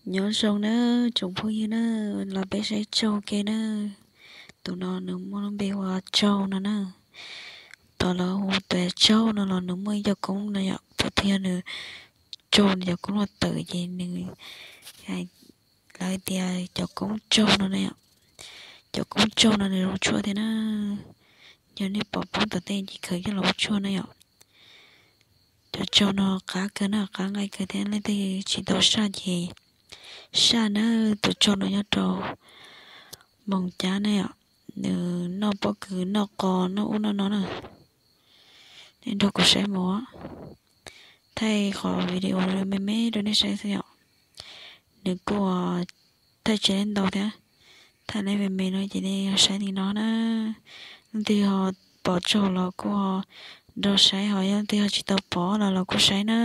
Nyob zoo na tsoom phooj ywg na, los peb saib tsaug ke na. Tus no nws muaj lub npe hu ua tsaug no na. Tos lawv hu tus tsaug no los nws muaj ib co koob no yom, puas thiab nws tsaug nws cov koob los tawm ces nws, lawv tias cov koob tsaug no na yom. Cov koob tsaug no nws zoo tshuaj thiab na. Yog nej pom poob tom tej ces khaws coj los ua tshuaj na yom. Cov tsaug no qab kawg na, qab nqaij kawg thiab, leej twg tsis tau saj ces saj na. Tus tsaug no nyob rau Moos Cab na yom, nws noj pob kws, noj qos, noj ub noj no na. Nej nrog kuv saib mus, thaij qhov video me me rau nej saib xwb yom. Nws kuj thaij tsis ntau thiab, thaij li me me no ces nej saib li no na. Leej twg ho pom tsaug los kuj ho nrog saib, ho yog leej twg ho tsis tau pom los los kuj saib na.